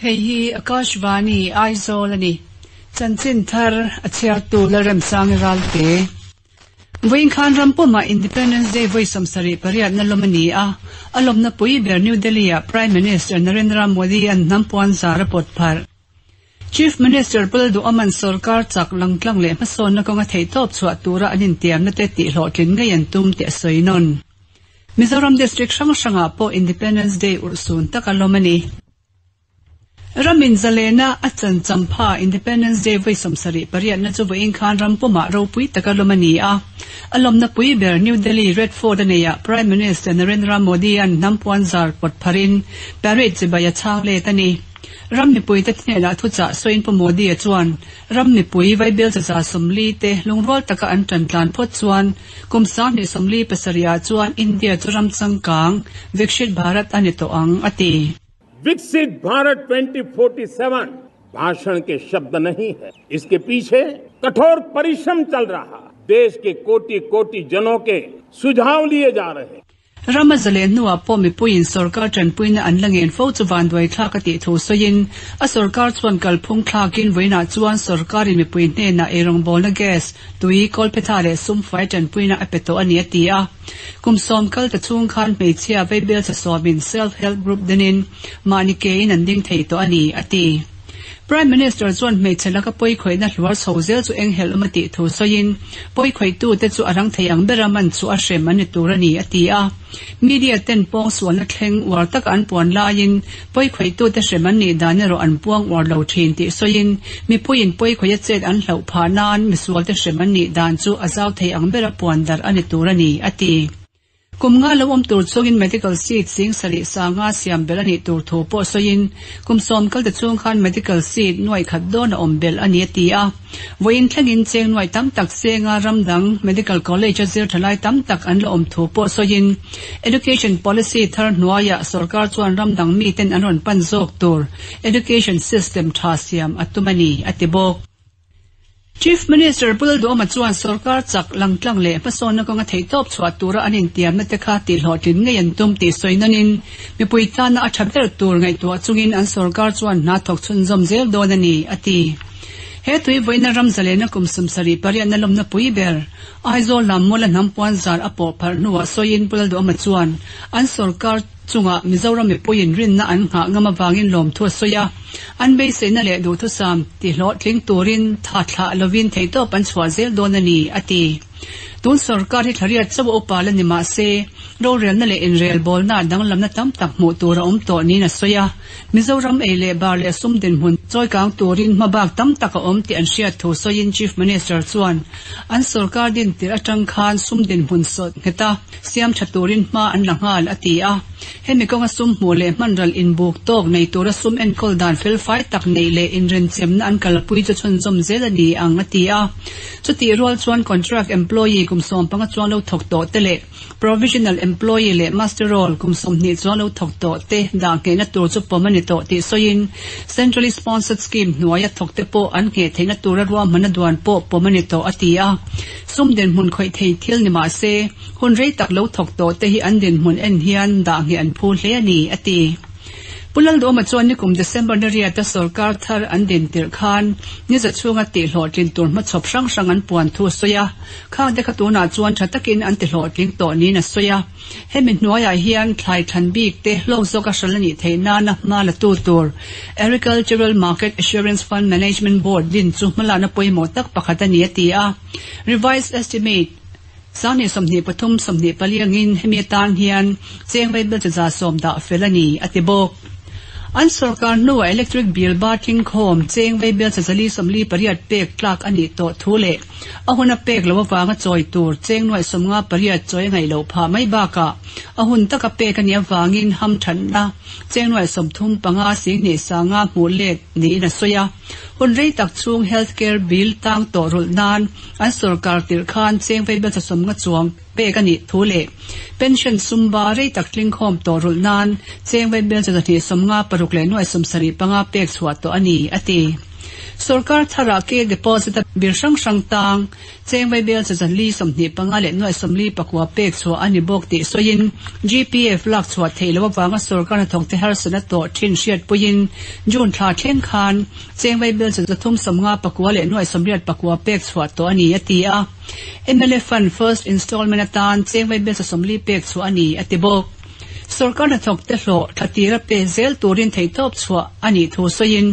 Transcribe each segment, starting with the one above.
Hei hi Akashvani, Aizawl a ni. Chanchin thar a chhiartu Lalremsangi Ralte. Vawiin khan ram pumah Independence Day vawi 78 na lawm a ni a, a lawmna pui ber New Delhi-ah Prime Minister Narendra Modi-a'n hnam puan zar a pawt pharh. Chief Minister Pu Lalduhawma'n sorkar chak langtlang leh hmasawnna kawnga theihtawp chhuah tura an intiamna te tihhlawhtlin ngei an tum tih a sawi nawn. Mizoram District hrang hrangah pawh Independence Day urhsun taka lawm a ni. Ramin zalena a chan champha Independence Day vawi 78 na chu vawiin khan ram pumah ropui taka lawm a ni a. A lawmna pui ber New Delhi Red Fort a neiah Prime Minister Narendra Modi-a'n hnam puanzar pawt pharin parade chibai a chhang let a ni. Ram mipuite hnenah thuchah sawiin Pu Modi-a chuan ram mipui Vaibel 140 te lungrual taka an tan tlan phawt chuan kum 2047 ah chuan India chu ram changkang, Vikshit Bharat a ni tawh ang, a ti. Viksit Bharat 2047 भाषण के शब्द नहीं है, इसके पीछे कठोर परिश्रम चल रहा, देश के कोटि-कोटि जनों के सुझाव लिए जा रहे हैं। Ram a zalen hnuah pawh mipuiin sorkar tanpuina an la ngen fo chu vanduai thlak a tih thu sawiin a sorkar chuan kalphung thlakin vawiinah chuan sorkarin mipui hnenah eirawngbawlna gas, tui, kawlphetha leh sumfai tanpuina a pe tawh a ni a ti a. Kum sawm kal ta chhung khan hmeichhia vaibelchhe sawmin Self Help Group dinin mahni kein an ding thei tawh a ni a ti. Prime Minister chuan hmeichhe laka pawi khawihna hluar chho zel chu eng helh awm a tih thu sawiin, pawi khawihtute chu a rang thei ang bera man chu a hrem an ni tur a ni, a ti a. Media ten pawng sualna thleng uar taka an puan laiin pawi khawihtute hrem an nih dan erawh an puang uar lo thin tih sawiin, mipuiin pawi khawia chet an hlauh phah nan misualte hrem an nih dan chu a zau thei ang bera puan darh a ni tur a ni, a ti. Kum nga lo awm tur chungin medical seat 7000 sanga siam belh a nih tur thu pawh sawiin, kum sawm kal te chung khan medical seat nuai khat dawn a awm belh a ni a ti a. Vawiin thlengin cheng nuai tam tak senga ram dang medical college a zir thalai tam tak an la awm thu pawh sawiin, education policy thar hnuaiah sorkar chuan ram dang miten an rawn pan zawk tur education system tha siam a tum a ni, a ti bawk. Chief Minister Pu Lalduhawma chuan sorkar chak langtlang leh hmasawnna kawnga theihtawp chhuah tura an intiamna te kha tihhlawhtlin ngei an tum tih sawi nanin mipui tana a tha ber tur ngaihtuah chungin an sorkar chuan hna thawk chhunzawm zel dawn a ni, a ti. He tui vawiina ram zalena kum 78 na lawmna pui ber Aizawl lam mawla hnam puanzar a pawh pharh hnuah sawiin Pu Lalduhawma chuan an sorkar chungah Mizoram mipuiin rinna an nghah ngam avangin lawmthu a sawi a, an beiseina leh duhthusam tihlawhtling turin tha thlah lovin theihtawp an chhuah zel dawn a ni, a ti. Tun sorkar hi thlariat chauh a upa la ni mah se, rorelna leh inrelbawlna danglamna tam tak hmuh tur a awm tawh niin a sawi a, Mizoram ei leh bar leh sum dinhmun chawikang turin hmabak tam tak a awm tih an hriat thu sawiin Chief Minister chuan an sorkar din tirh atang khan sum dinhmun sawt nghet a, siam tha turin hma an la nghal, a ti a. Hemi kawnga sum hmuh leh hmanral inbuk tawk nei tura sum enkawl dan felfai tak neih leh inrenchemna an kalpui chu chhunzawm zel a ni ang, a ti a. Chutih rual chuan contract employee kum 15 chuan lo thawk tawh te leh provisional employee leh muster roll kum 20 chuan lo thawk tawh te dah nghehna tur chu pawm a ni tawh tih sawiin centrally sponsored scheme hnuaia thawk te pawh an ngheh theihna tura ruahmanna duan pawh pawm a ni tawh, a ti a. Sum dinhmun khawih thei thil ni mah se, hun rei tak lo thawk tawh te hi an dinhmun en hian dah ngheh an phu hle a ni, a ti. Pu Lalduhawma chuan nikum December ni riata sorkar thar an din tirh khan niza chhunga tihhlawhtlin tur hmachhawp hrang hrang an puan thu a sawi a, khang te kha tunah chuan tha takin an tihlawhtling tawh niin a sawi a. Hemi hnuaiah hian thlai thlan bik te hlawk zawka hral a nih theih nana hma la tu tur Agricultural Market Assurance Fund Management Board din chu hmalakna pawimawh tak pakhat a ni a ti a. Revised Estimate 2023, 24 angin hemi atan hian cheng vaibel chi 110 dah fel a ni a ti bawk. An sorkar hnuah electric bill bar tlingkhawm cheng vaibel chi 448 pek tlak a nih tawh thu leh A hun a pek loh avanga chawi tur cheng nuaih 58 chawi a ngaih loh phah mai bakah a hun taka pek a nih avangin hamthatna cheng nuaih 35 singhnih sanga hmuh let niin a sawi a. Hun rei tak chhung health care bill tang tawh rulh nan an sorkar tirh khan cheng vaibelchhe 50 chuang pek a nih thu leh pension sumba rei tak tlingkhawm tawh rulh nan cheng vaibelchhe 256 leh nuaih 75 pek chhuah tawh a ni, a ti. Sorkar tharah ke deposit a bil hrang hrang tang cheng vaibel che zan li 25 leh nuai 49 pek chhuah a ni bawk tih sawiin GPF lak chhuah theih loh avanga sorkar hnathawkte harsatna tawh thin hriatpuiin June thla thleng khan cheng vaibel che 359 leh nuai 89 pek chhuah tawh a ni a ti a. Mla Fund First Installment atan cheng vaibel che 40 pek chhuah a ni a ti bawk. Sorkar hnathawkte hlawh thla tira pe zel turin theihtawp chhuah a nih thu sawiin,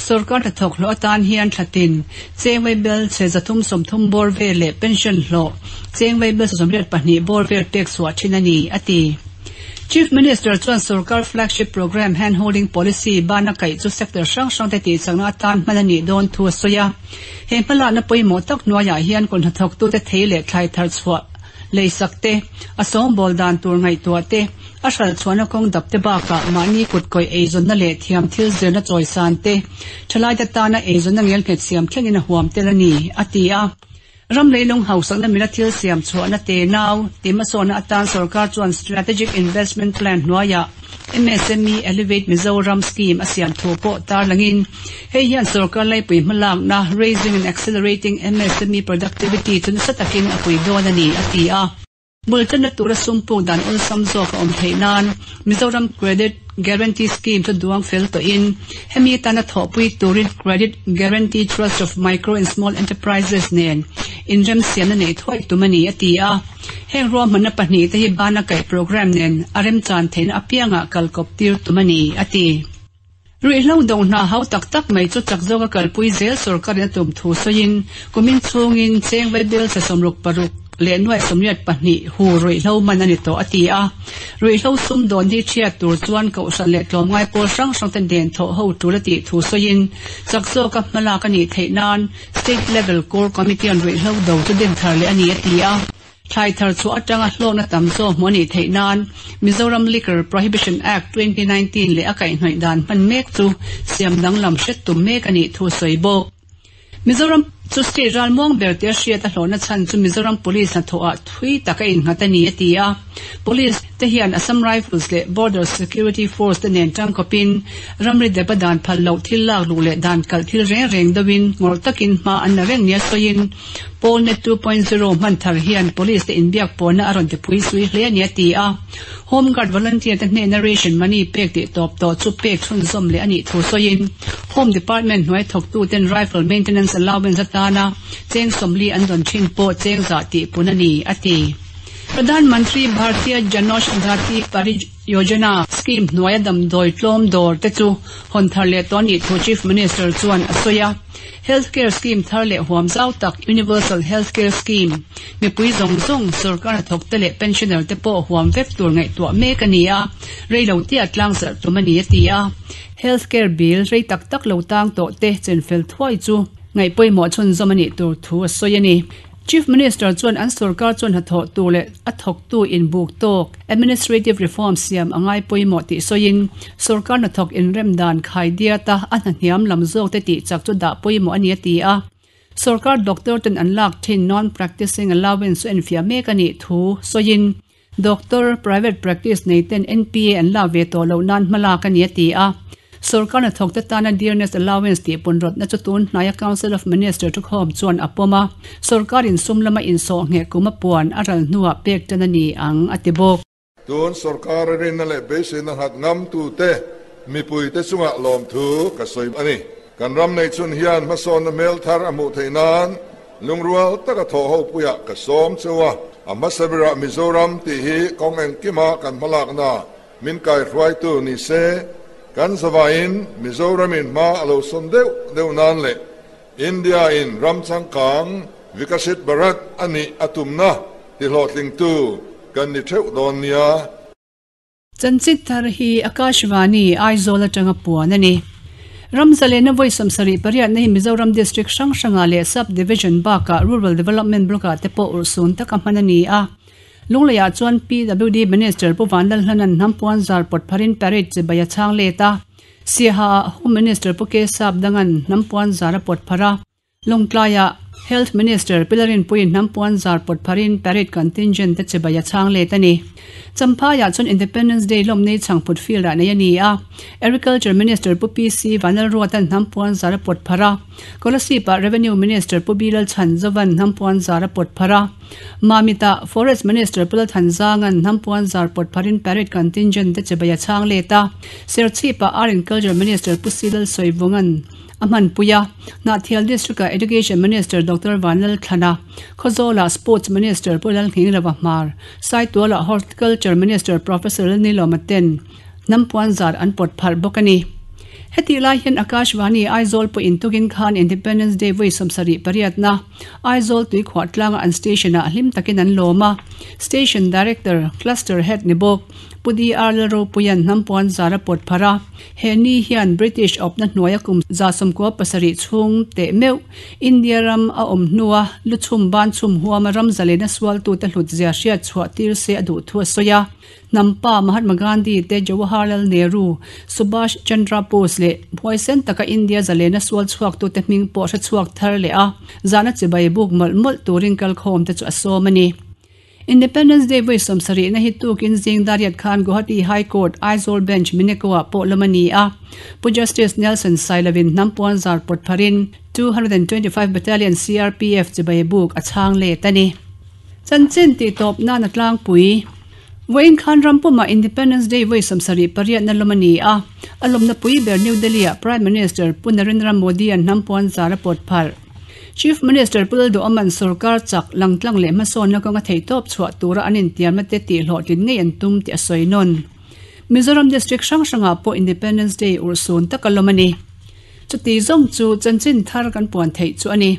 sorkar hnathawk hlawh atan hian thla tin cheng vaibel chhe 330 bawr vel leh pension hlawh cheng vaibel 82 bawr vel pek chhuah thin a ni, a ti. Chief Minister chuan sorkar flagship programme hand holding policy bana kaih chu sector hrang hrangte tihchakna atan hman a nih dawn thu a sawi a. He hmalakna pawimawh tak hnuaiah hian kut hnathawktute thei leh thlai thar chhuah Leisak te, a sawngbawl dan tur ngaihtuah te, a hralh chhuahna kawng dap te bakah mahni kut kawih eizawnna leh thiam thil zirna chawisan te, thalaite tana eizawnna ngelnghet siam thlengin a huam tel a ni, a ti a. Ram leilung hausakna mila thil siam chhuahna te nau tihhmasawnna atan sorkar chuan Strategic Investment Plan hnuaiah MSME Elevate Mizoram Scheme a siam thu pawh tarlangin, hei hian sorkar laipui hmalakna Raising and Accelerating MSME Productivity chu nasa takin a pui dawn a ni, a ti a. Bul tanna tura sum puk dan awlsam zawk a awm theih nan Mizoram Credit Guarantee Scheme chu duang fel tawhin, hemi atana thawhpui turin Credit Guarantee Trust of Micro and Small Enterprises nen inremsiamna neih thuai tum a ni, a ti a. Heng ruahmanna pahnihte hi bana kaih programme nen a remchan theihna apiangah kal kawp tir tum a ni, a ti. Ruihhlo do hna hau tak tak mai chu chak zawka kalpui zel sorkarin a tum thu sawiin kumin chhungin cheng vaibel che 66 leh nuai 82 hu ruihhlo man a ni tawh, a ti a. Ruihhlo sum dawn hi thiat tur chuan kohhran leh tlawmngai pawl hrang hrangte nen thawh ho tul a tih thu sawiin chak zawka hmalak a nih theih nan State Level Core Committee an ruihhlo do chu din thar leh a ni a ti a. Thlai thar chhuah atanga hlawkna tam zawk hmuh a nih theih nan Mizoram Liquor Prohibition Act 2019 leh a kaihhnawih dan hman mek chu siam danglam hret tum mek a nih thu sawi bawk. Mizoram chu state ralmuang ber tia hriat a hlawhna chhan chu Mizoram Police hnathawhah thui tak a innghat a ni a ti a. Police te hian Assam Rifles leh Border Security Force te nen tangkawpin ramri depa dan phal loh thil lak luh leh dan kalh thil reng reng deuhin ngawrh takin hma an la reng nia sawiin Polnet 2.0 hman thar hian Police te inbiak pawhna a rawn tipui sui hle a ni a ti a. Home Guard volunteer te hnena ration money pek tih tawp tawh chu pek chhunzawm leh a nih thu sawiin Home Department hnuai thawktuten rifle maintenance allowance atana cheng 40 an dawn thin pawh cheng zah tih pun a ni a ti. Pradhan Mantri Bhartiya Janaushadhi Pariyojana Scheme hnuaia damdawi tlawm dawr te chu hawn thar leh tawh a nih thu Chief Minister chuan a sawi a. Health Care Scheme thar leh huam zau tak Universal Health Care Scheme mipui zawng zawng, sorkar hnathawk te leh pensioner te pawh huam vek tur ngaihtuah mek a ni a, rei lo tia tlang zarh tum a ni a ti a. Health Care Bill rei tak tak lo tang tawh te chenfel thuai chu ngaihpawimawh chhunzawm a nih tur thu a sawi a ni. Chief Minister chuan an sorkar chuan hnathawh tur leh a thawktu inbuk tawk administrative reform siam a ngai pawimawh tih sawiin sorkar hnathawk inrem dan khai diata a hnahniam lam zawk te tih chak chu dah pawimawh a ni a ti a. Sorkar doctor ten an lak thin non-practicing allowance chu enfiah mek a nih thu sawiin Doctor, private practice nei ten NPA an lak ve tawh loh nan hmalak a ni a ti a. Sorkar hnathawkte tana Dearness Allowance tih punrawtna chu tun hnaia Council of Minister thukhawm chuan a pawm a, sorkar insum lama insawh ngheh kum a puan a ral hnuah pek tan a ni ang a ti bawk. Tun sorkar a rinna leh beiseina nghat ngamtute mipuite chungah lawmthu ka sawi a ni. Kan ram nei chhun hian hmasawnna hmel thar a hmuh theih nan Lungrual taka thawh ho puiah ka sawm cheu a, a hmasa berah Mizoram tih hi kawng engkima kan hmalakna min kaihruaitu ni se, kan zavaiin Mizoramin hma a lo sawn deuh deuh nan leh India-in ram changkang Vikashit Bharat a nih a tumna tihlawhtlingtu kan ni theuh dawn nia. Chanchin thar hi Akashvani, Aizawl atanga puan a ni. Ramzalena vawi 78 na hi Mizoram District hrang hrangah leh Sub Division bakah Rural Development Block ah te pawh urhsun taka hman a ni a. Lungleiah chuan PWD Minister Pu Vanlalhlanan hnampuan zar pawt pharin parade chibai a chhang let a. Siaha ah Home Minister Pu Kesap Dangan hnampuan zar a pawt phar a. Lawngtlaiah Health Minister Pi Lalrinpuiin hnampuan zar pawt pharin parade contingent te chibai a chhang let a ni. Champhaiah chuan Independence Day lawmnei chhangphut field ah nei a ni a. Agriculture Minister Pu PC Vanlalruata'n hnampuan zar a pawt phar a. Kolasib-ah Revenue Minister Pu B Lalchhanzova'n hnampuan zar a pawt phar a. Mamit-ah Forest Minister Pu Lalthanzanga'n hnampuan zar pawt pharin parade contingent te chibai a chhang let a. Serchhip-ah Art and Culture Minister Pu C Lalsawivunga'n a hmanpui a. Hnahthial District-ah Education Minister Doctor Vanlalthlana, Khawzawlah Sports Minister Pu Lalnghingrava Hmar, Saitualah Horticulture Minister Professor Lalnilawma ten hnampuan zar an pawt phalh bawk a ni. Hetih lai hian Akashvani Aizawl pawhin tukin khan Independence Day vawi 78 na Aizawl tuikhuah tlanga an station-ah hlim takin an lawm a. Station Director, Cluster Head ni bawk Pu DR Lalropuia'n hnampuan zar a pawt pharh a. He ni hian British awpna hnuaia kum 97 chhung teh meuh India ram a awm hnua lu chhum ban chhum huama ram zalena sualtute hlutzia hriat chhuah tir se a duh thu a sawi a. Hnampa Mahatma Gandhi te Jawaharlal Nehru, Subhash Chandra Bose leh huaisen taka India zalena sual chhuaktute hming pawh hre chhuak thar leh a, zahna chibai buk mawlh mawlh turin kalkhawmte chu a sawm a ni. Independence Day vawi 70 na hi tukin zing dariat khan Guwahati High Court, Aizawl Bench, Mineko-ah pawh lawm a ni a. Pu Justice Nelson Sailovin hnampuan zar pawt pharin 225 Battalion CRPF chibai buk a chhang let a ni. Chanchin tihtawp nan a tlangpui. Vawiin khan ram pumah Independence Day vawi 78 na lawm a ni a. A lawmna pui ber New Delhi-ah Prime Minister Pu Narendra Modi-a'n hnampuan zar a pawt pharh. Chief Minister Pu Lalduhawma'n sorkar chak, langtlang leh hmasawnna kawnga theihtawp chhuah tura an intiamna te tihhlawhtlin ngei an tum tih a sawi nawn. Mizoram District hrang hrangah pawh Independence Day urhsun taka lawm a ni. Chuti zawng chu chanchin thar kan puan theih chu a ni.